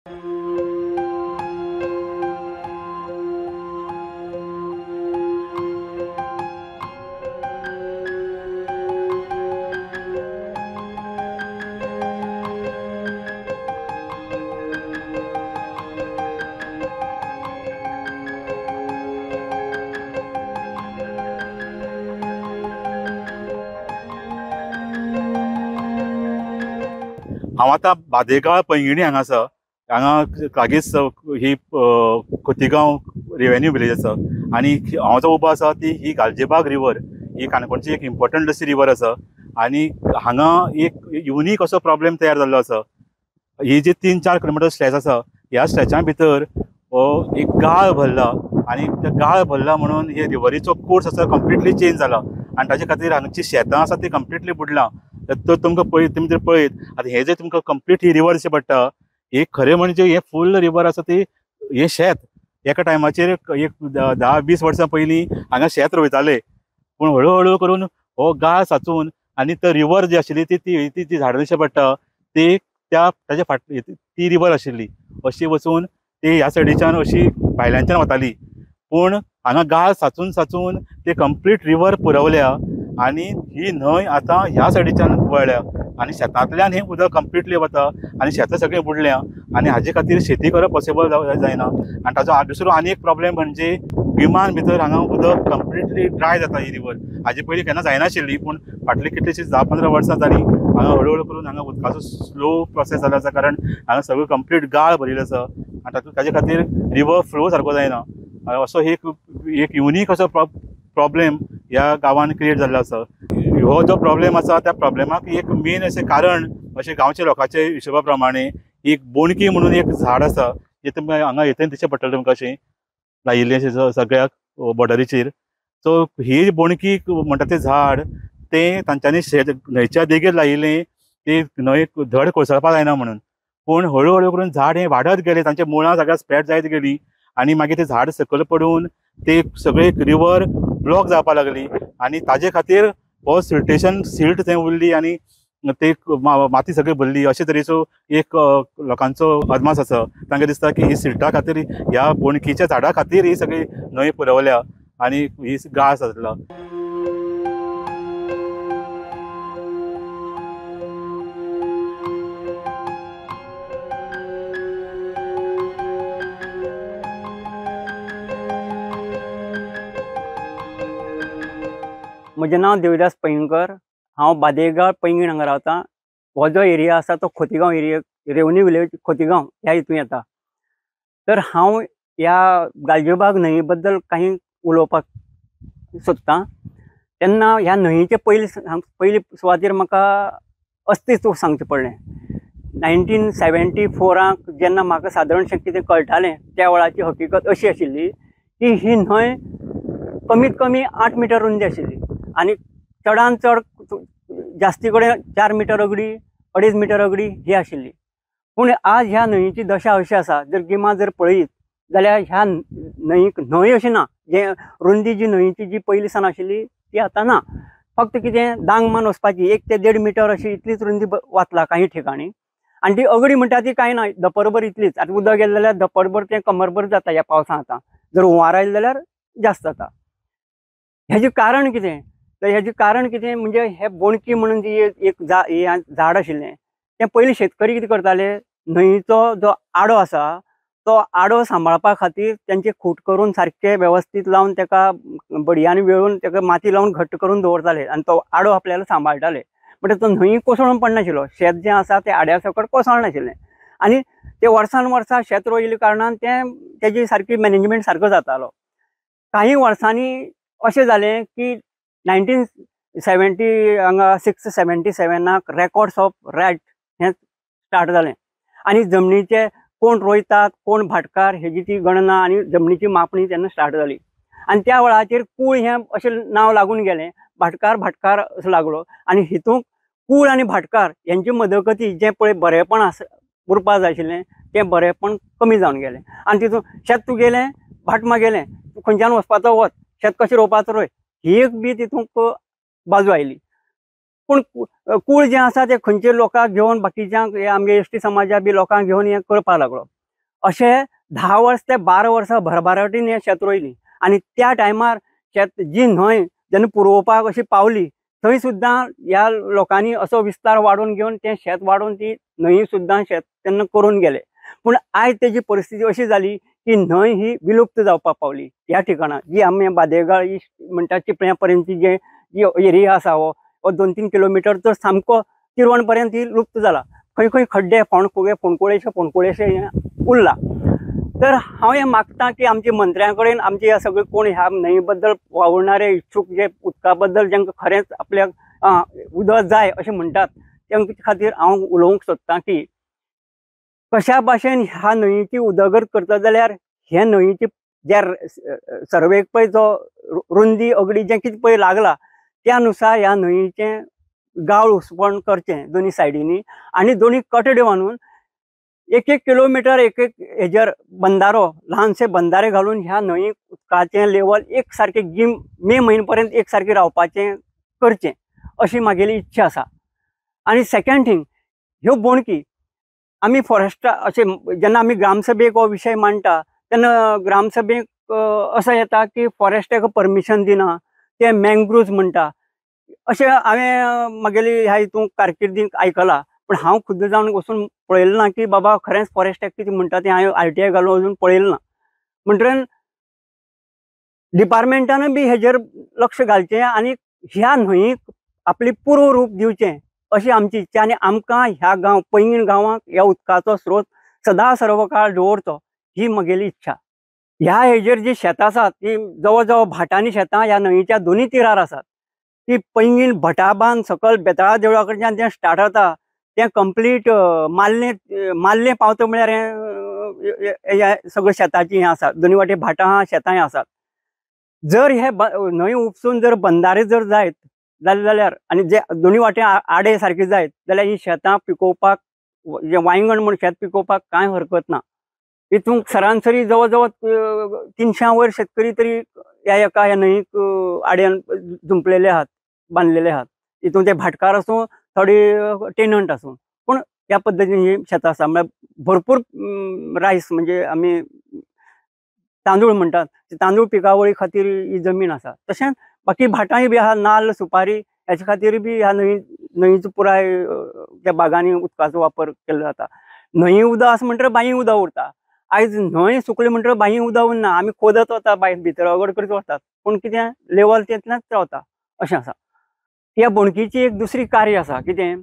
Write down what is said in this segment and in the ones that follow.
हांव आतां बादेगाळ पैंगिणी हांगा आसा. हांगा लागींच ही खोतीगांव रेवेन्यू विलेज आसा आनी हांव जो उबो आसा ती ही गालजीबाग रिवर, ही काणकोणची एक इम्पॉर्टंट अशी रिवर आसा आनी हांगा एक युनीक असो प्रॉब्लेम तयार जाल्लो आसा. ही जी 3-4 किलोमिटर स्ट्रेच आसा, ह्या स्ट्रेचा भितर एक गाळ भरला आनी त्या गाळ भरला म्हणून हे रिवरीचो कोर्स आसा कंप्लिटली चेंज जाला आनी ताजे खातीर हांगची शेतां आसा ती कंप्लिटली बुडलां. तर तुमकां पळयत, तुमी जर पळयत आतां हें जे तुमकां कंप्लीट ही रिवर दिश्टी पडटा, एक खरें म्हणजे हें फूल रिवर आसा ती हें शेत एका टायमाचेर एक 10-20 वर्सां पयलीं हांगा शेत रोयताले, पूण हळू हळू करून हो गाळ साचून आनी तो रिवर जी आशिल्ली ती ती ती जी झाडां दिश्टी पडटा ती त्या ताच्या फाट ती रिवर आशिल्ली अशी वचून ती ह्या सायडीच्यान अशी भायल्यानच्यान वताली, पूण हांगा गाळ साचून साचून ते कंप्लीट रिवर पुरवल्या आनी ही न्हंय आतां ह्या सायडीच्यान वळ्ळ्या आनी शेतांतल्यान हें उदक कंप्लिटली वता आनी शेतां सगळीं बुडल्या आनी हाजे खातीर शेती करप पॉसिबल जायना. आनी ताजो दुसरो आनी एक प्रॉब्लेम म्हणजे गिमान भितर हांगा उदक कंप्लिटली ड्राय जाता. ही रिवर हाजे पयलीं केन्ना जायनाशिल्ली, पूण फाटली कितलीशीं 10-15 वर्सां जालीं हांगा हळू हळू करून हांगा उदकाचो स्लो प्रोसेस जाल्लो आसा, कारण हांगा सगळें कंप्लीट गाळ भरिल्लो आसा आनी तातूंत ताजे खातीर रिवर फ्लो सारको जायना. असो एक युनीक असो प्रॉब्लेम ह्या गांवान क्रिएट जाल्लो आसा. हो जो प्रॉब्लेम आसा त्या प्रॉब्लेमाक एक मेन अशें कारण अशें गांवच्या लोकांच्या हिशोबा प्रमाणे एक बोणकी म्हणून एक झाड आसा, जें तुमकां हांगा येतन दिश्टी पडटलें तुमकां अशें लायिल्लें अशें सगळ्याक बॉर्डरीचेर. सो ही बोणकी म्हणटा तें झाड तें तांच्यांनी शेत न्हंयच्या देगेर लायिल्लें, तें न्हंय धड कोसळपाक जायना म्हणून, पूण हळू हळू करून झाड हें वाडत गेलें, तांच्या मुळां सगळ्या स्प्रेड जायत गेलीं आनी मागीर तें झाड सकयल पडून ते सगळे रिवर ब्लॉक जावपाक लागली आनी ताजे खातीर हो सिल्टेशन सिल्ट थंय उरली आनी ते माती सगळी भरली. अशे तरेचो एक लोकांचो अदमास आसा. तांकां दिसता की ही सिल्टा खातीर ह्या बोणकीच्या झाडा खातीर ही सगळी न्हंय पुरवल्या आनी ही गाळ साचला. म्हजें नांव देवदास पैंगीणकर, हांव बादेगाळ पैंगीण हांगा रावतां. हो जो एरिया आसा तो Khotigao area, revenue village Khotigao ह्या हितून येता. तर हांव ह्या गालजीबाग न्हंये बद्दल काही उलोवपाक सोदतां. तेन्ना ह्या न्हंयेचे पयली सुवातेर म्हाका अस्तित्व सांगचें पडलें. 1974 जेन्ना म्हाका सादारणशें कितें कळटालें त्या वेळाची हकीकत अशी आशिल्ली की ही न्हंय कमीत कमी 8 मिटर रुंदी आशिल्ली आनी चडान चड जास्ती कडेन 4 मिटर अगडी, 2.5 मिटर अगडी ही आशिल्ली. पूण आज ह्या न्हंयेची दशा अशी आसा, जर गिमा जर पळयत जाल्यार ह्या न्हंयेक न्हंय अशी ना, जे रुंदी जी न्हंयेची जी पयलीं सान आशिल्ली ती आतां ना. फक्त कितें दांगमान वचपाची 1 ते 1.5 मिटर अशी इतलीच रुंदी वाचला काही ठिकाणी आनी ती अगडी म्हणटा ती कांय ना, धपरभर इतलीच. आतां उदक गेलें जाल्यार धपरभर तें कमरभर जाता ह्या पावसांत. आतां जर हुंवार आयलें जाल्यार जास्त जाता. हेजें कारण कितें तर हेजें कारण कितें म्हणजे हे बोणकी म्हणून जी एक झाड आशिल्लें तें पयलीं शेतकरी कितें करताले, न्हंयेचो जो आडो आसा तो आडो सांबाळपा खातीर तेंचे खूट करून सारके वेवस्थीत लावन तेका बडयांनी वेळून तेका माती लावन घट्ट करून दवरताले आनी तो आडो आपल्याला सांबाळटाले. म्हणजे तो न्हंय कोसळून पडनाशिल्लो, शेत जें आसा तें आड्या सकट कोसळनाशिल्लें आनी ते वर्सान वर्सा शेत रोयिल्ल्या कारणान तें तेजी सारकी मॅनेजमेंट सारको जातालो. काही वर्सांनी अशें जालें की 1970 हांगा 677 रेकॉर्ड्स ऑफ रायट हें स्टार्ट जालें आनी जमनीचे कोण रोयतात कोण भाटकार हेजी ती गणना आनी जमनीची मापणी तेन्ना स्टार्ट जाली आनी त्या वेळाचेर कूळ हें अशें नांव लागून गेलें, भाटकार भाटकार असो लागलो आनी हितूंक कूळ आनी भाटकार हेंचे मदगती जें पळय बरेंपण आसा उरपा जाय आशिल्लें तें बरेंपण कमी जावन गेलें आनी तितून शेत तुगेलें भाट मागेलें, खंयच्यान वचपाचो वच, शेत कशें रोवपाचो रोय, ही एक बी तितूंक बाजू आयली. पूण कूळ जें आसा तें खंयचे लोकांक घेवन बाकीच्यांक आमगे एस टी समाजा बी लोकांक घेवन हें करपाक लागलो। अशें 10 वर्स ते 12 वर्सां भरभराटीन हें शेत रोयलीं आनी त्या टायमार शेत जी न्हंय जेन्ना पुरोवपाक अशी पावली थंय सुद्दां ह्या लोकांनी असो विस्तार वाडोवन घेवन तें शेत वाडोवन ती न्हंय सुद्दां शेत तेन्ना करून गेले। पूण आयज तेजी परिस्थिती अशी जाली की न्हंय ही विलुप्त जावपाक पावली ह्या ठिकाणां जी आमी बादेगाळ म्हणटा चिपळ्या पर्यंतची जे जी एरिया आसा हो 2-3 किलोमिटर तर सामको तिरवण पर्यंत ही लुप्त जाला। खंय खंय खड्डे फोंडकुळेशे फोंडकुळेशे हें उरला। तर हांव हें मागता की आमच्या मंत्र्यां कडेन आमचे ह्या सगळे कोण ह्या न्हंये बद्दल वावुरणारे इच्छूक जे उदका बद्दल जांकां खरेंच आपल्याक उदक जाय अशें म्हणटात तांचे खातीर हांव उलोवंक सोदतां की कशा भाशेन ह्या न्हंयेची उदरगत करता जाल्यार हे न्हंयेची ज्या सर्वेक पळय जो रुंदी अगडी जें कितें पळय लागला त्या नुसार ह्या न्हंयेचें गाळ उसपण करचें दोनी सायडींनी आनी दोनी कटड्यो बांदून 1-1 किलोमिटर 1-1 हेजेर बंदारो ल्हानशे बंदारे घालून ह्या न्हंयेक उदकाचें लेवल एक सारकें गीम मे म्हयने पर्यंत एक सारकें रावपाचें करचें अशी म्हागेली इच्छा आसा। आनी सेकेंड थींग ह्यो बोणकी आमी फॉरेस्टा अशें जेन्ना आमी ग्रामसभेक हो विशय मांडटा तेन्ना ग्रामसभेक असो येता की फॉरेस्टाक परमिशन दिना ते मँग्रुव्ज म्हणटा अशें हांवें म्हागेली ह्या हितून कारकिर्दीक आयकलां। पूण हांव खुद्द जावन वचून पळयलें ना की बाबा खरेंच फॉरेस्टाक कितें म्हणटा तें हांवें RTI घालून अजून पळयलें ना। म्हणटकीर डिपार्टमेंटानूय बी हेजेर लक्ष घालचें आनी ह्या न्हंयेक आपली पूर्व रूप दिवचें अशी आमची इच्छा आनी आमकां ह्या गांव पैंगीण गांवांक ह्या उदकाचो स्रोत सदा सर्व काळ दवरचो ही म्हगेली इच्छा। ह्या हेजेर जी शेतां आसात ती जवळ जवळ भाटांनी शेतां ह्या न्हंयेच्या दोनी तिरार आसात ती पैंगीण भटाबांद सकयल बेताळा देवळा कडच्यान तें स्टार्ट जाता तें कंप्लीट माल्लें माल्लें पावता म्हळ्यार हें सगळें शेताचीं हें आसा दोनी वाटे भाटां आहा शेतांय आसात। जर हे न्हंय उपसून जर बंदारे जर जायत जालें जाल्यार आनी जे दोनी वाटे आडे सारके जायत जाल्यार ही शेतां पिकोवपाक जें वांयगण म्हूण शेत पिकोवपाक कांय हरकत ना। हितूंत सरासरी जवळ जवळ 300 वयर शेतकरी तरी ह्या एका ह्या न्हंयेक आड्यान जुंपलेले आहात बांदलेले आहात। हितून ते भाटकार आसूं थोडे टेनंट आसूं पूण ह्या पद्दतीन ही शेतां आसा म्हळ्यार भरपूर रायस म्हणजे आमी तांदूळ म्हणटात तांदूळ पिकावळी खातीर ही जमीन आसा। तशेंच बाकी भाटांय बी आहा नाल्ल सुपारी हेच्या खातीर बी ह्या न्हंयेचो पुराय त्या बागांनी उदकाचो वापर केल्लो जाता। न्हंये उदक आसा म्हणटकीर बांयी उदक उरता। आयज न्हंय सुकली म्हणटकीर बांयी उदक उरना आमी खोदत वता बांय भितर अगड करीत वतात पूण कितें लेवल तितलेंच रावता अशें आसा। ह्या बोणकीची एक दुसरी कार्य आसा कितें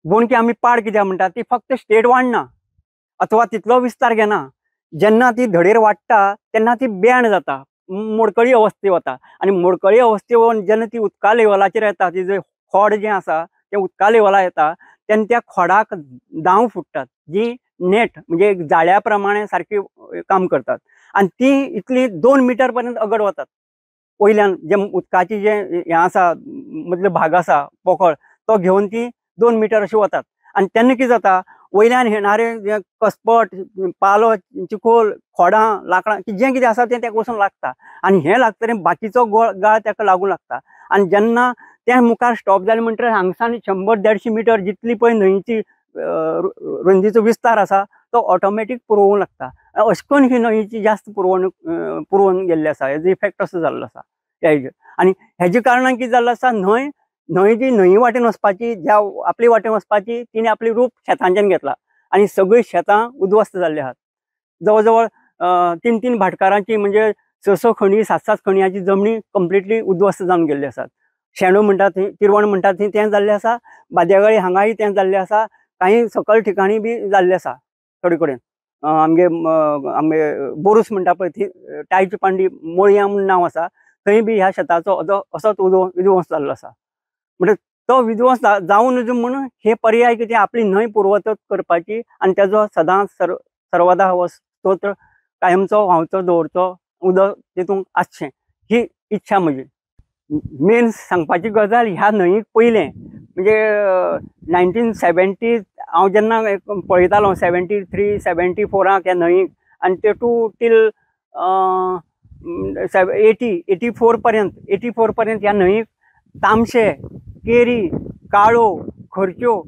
बोणकी आमी पाड कित्याक म्हणटा ती फक्त स्टेट वाडना अथवा तितलो विस्तार घेना जेन्ना ती धडेर वाडटा तेन्ना ती बेण जाता मोडकळी अवस्थे वता आनी मोडकळी अवस्थे जेन्ना ती उदका लेवलाचेर येता तिजें खोड जें आसा तें उदका लेवला येता तेन्ना त्या खोडाक दाव फुट्टात जी नेट म्हणजे एक जाळ्या प्रमाणे सारकी काम करतात आनी ती इतली 2 मिटर पर्यंत अगड वतात वयल्यान जे उदकाची जे हें आसा मदलो भाग आसा पोकळ तो घेवन ती 2 मिटर अशी वतात आनी तेन्ना कितें जाता वयल्यान येणारे जे कसपट पालो चिखोल खोडां लांकडां जें कितें आसा तें तेका वचून लागता आनी हें लागतकीर बाकीचो गाळ तेका लागूं लागता आनी जेन्ना तें मुखार स्टॉप जालें म्हणटकीर हांगसान 100-150 मिटर जितली पळय न्हंयची रुंदीचो विस्तार आसा तो ऑटोमॅटीक पुरोवंक लागता। अशें करून ही न्हंयची जास्त पुरवण गेल्ली आसा हेजो इफेक्ट असो जाल्लो आसा ह्या हेजेर। आनी हेजे कारणान कितें जाल्लो आसा न्हंय न्हंय जी न्हंये वाटेन वचपाची ज्या आपले वाटेन वचपाची तिणें आपलें रूप शेतांच्यान घेतला आनी सगळीं शेतां उद्ध्वस्त जाल्लीं आहात। जवळ जवळ 3-3 भाटकारांची म्हणजे 6-6 खणी 7-7 खणयांची जमनी कंप्लिटली उद्ध्वस्त जावन गेल्ली आसात। शेणो म्हणटा थंय तिरवण म्हणटा थंय तें जाल्लें आसा बाद्यागाळी हांगाय तें जाल्लें आसा कांय सकयल ठिकाणी बी जाल्लें आसा थोडे कडेन आमगे आमगे बोरूस म्हणटा पळय थंय टायची पांडी मोळयां म्हूण नांव आसा थंय बी ह्या शेताचो असोच विध्वंस जाल्लो आसा। म्हणजे तो विध्वंस जावं नजो म्हणून हे पर्याय कितें आपली न्हंय पुर्ववत करपाची आनी तेजो सदांच सर्वदा हो स्तोत्र कायमचो व्हांवचो दवरचो उदक तितूंत आसचें ही इच्छा म्हजी। मेन सांगपाची गजाल ह्या न्हंयेक पयलें म्हणजे 1970 हांव जेन्ना पळयतालो 73, 74 ह्या न्हंयेक आनी ते टू टील 84 पर्यंत 84 पर्यंत ह्या न्हंयेक तामशे केरी काळो, खर्च्यो,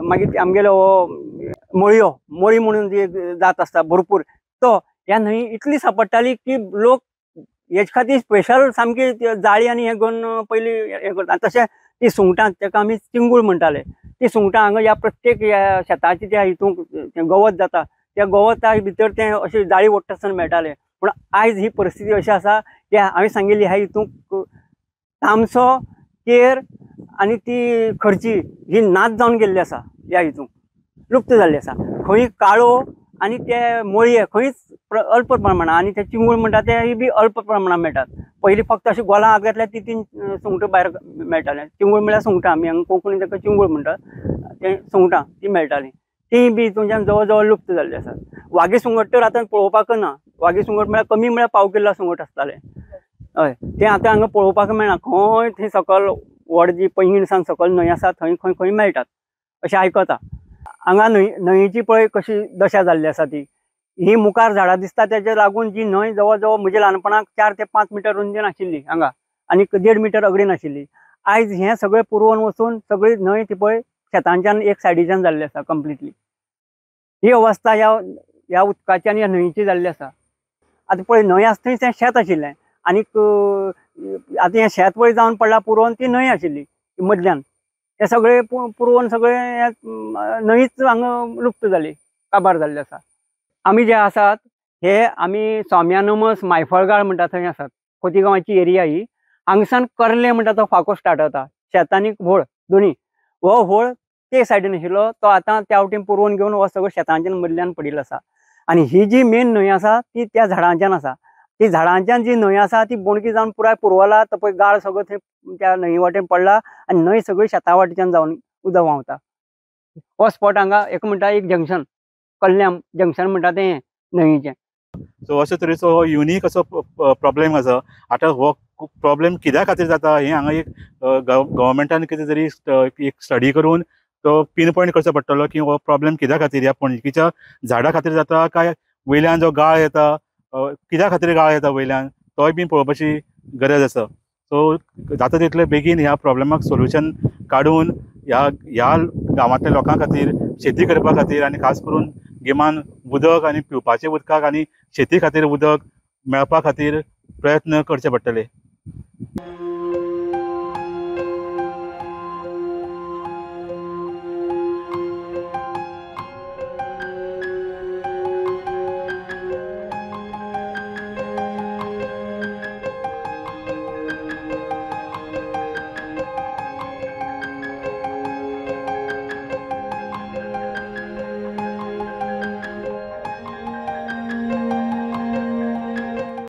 मागीर आमगेलो हो मळयो, मळी म्हणून जी जात आसता भरपूर, तो ह्या न्हंय इतली सापडटाली की लोक हेजे खातीर स्पेशल सामकी जाळी आनी हें घेवन पयलीं हें करता. तशें ती सुंगटां, ताका आमी चिंगूळ म्हणटाले, ती सुंगटां हांगा ह्या प्रत्येक ह्या शेताची त्या हितूंक गवत जाता त्या गवता भितर तें अशें जाळी ओडटा आसतना मेळटालें. पूण आयज ही परिस्थिती अशी आसा की हांवें सांगिल्ली ह्या हितूंक तामसो, केर आनी ती खर्ची ही नाच जावन गेल्ली आसा, ह्या हितूंक लुप्त जाल्ली आसा. खंय काळो आनी ते मोळये खंयच अल्प प्रमाणान, आनी ते चिंगूळ म्हणटा ते बी अल्प प्रमाणान मेळटात. पयलीं फक्त अशें गोलां हात घातल्यार ती तीन सुंगटां भायर मेळटालें. चिंगूळ म्हळ्यार सुंगटां, आमी हांगा कोंकणीन ताका चिंगूळ म्हणटात, ते सुंगटां ती मेळटालीं, ती बी तुमच्यान जवळ जवळ लुप्त जाल्ली आसात. वागी सुंगट तर आतां पळोवपाक ना. वागी सुंगट म्हळ्यार कमी म्हळ्यार पाव किल्ला सुंगट आसतालें, हय, तें आतां हांगा पळोवपाक मेळना. खंय थंय सकल व्हड जी पैंगीण सान सकल न्हंय आसा थंय खंय खंय मेळटात अशें आयकता. हांगा न्हंयेची पळय कशी दशा जाल्ली आसा ती, ही मुखार झाडां दिसता तेजे लागून जी न्हंय जवळ जवळ म्हज्या ल्हानपणाक 4 ते 5 मिटर रुंदीन आशिल्ली हांगा आनी 1.5 मिटर अगडीन आशिल्ली. आयज हें सगळें पुरवण वचून सगळी न्हंय ती पळय शेतांच्यान एक सायडीच्यान जाल्ली आसा कंप्लिटली. ही अवस्था ह्या उदकाची आनी ह्या न्हंयेची जाल्ली आसा. आतां पळय न्हंय आसा थंय तें शेत आशिल्लें आनीक आतां हें शेत पळय जावन पडलां पुरोवन ती न्हंय आशिल्ली मदल्यान, हें सगळें पुरोवन सगळें न्हंयच हांगा लुप्त जाली, काबार जाल्ली आसा. आमी जे आसात हे आमी स्वाम्यानमस मायफळगाळ म्हणटा थंय आसात, खोतीगांवाची एरिया ही. हांगसान कर्ले म्हणटा तो फांको स्टार्ट जाता, शेत आनी व्होळ दोनी. हो व्होळ ते सायडीन आशिल्लो तो आतां त्या वटेन पुरोवन घेवन हो सगळो शेतांच्यान मदल्यान पडिल्लो आसा. आनी ही जी मेन न्हंय आसा ती त्या झाडांच्यान आसा. ती झाडांच्यान जी न्हंय आसा ती बोणकी जावन पुराय पुरवला, तो पळय गाळ सगळो थंय त्या न्हंये वाटेन पडला आनी न्हंय सगळी शेता वाटेच्यान जावन उदक व्हांवता. हो स्पॉट हांगा एक म्हणटा एक जंक्शन, कल्याण जंक्शन म्हणटा तें न्हंयेचें. सो अशे तरेचो हो युनीक असो प्रॉब्लेम आसा. आतां हो प्रॉब्लेम कित्या खातीर जाता हें हांगा एक गव्हर्मेंटान कितें तरी एक स्टडी करून तो पिन पॉयंट करचो पडटलो की हो प्रॉब्लेम कित्या खातीर, ह्या पणजीच्या झाडां खातीर जाता काय वयल्यान जो गाळ येता, कित्या खातीर गाळ येता वयल्यान, तोय बीन पळोवपाची गरज आसा. सो जाता तितले बेगीन ह्या प्रॉब्लेमाक सोल्युशन काडून ह्या ह्या गांवांतल्या लोकां खातीर शेती करपा खातीर आनी खास करून गिमान उदक आनी पिवपाचें उदकाक आनी शेती खातीर उदक मेळपा खातीर प्रयत्न करचे पडटले.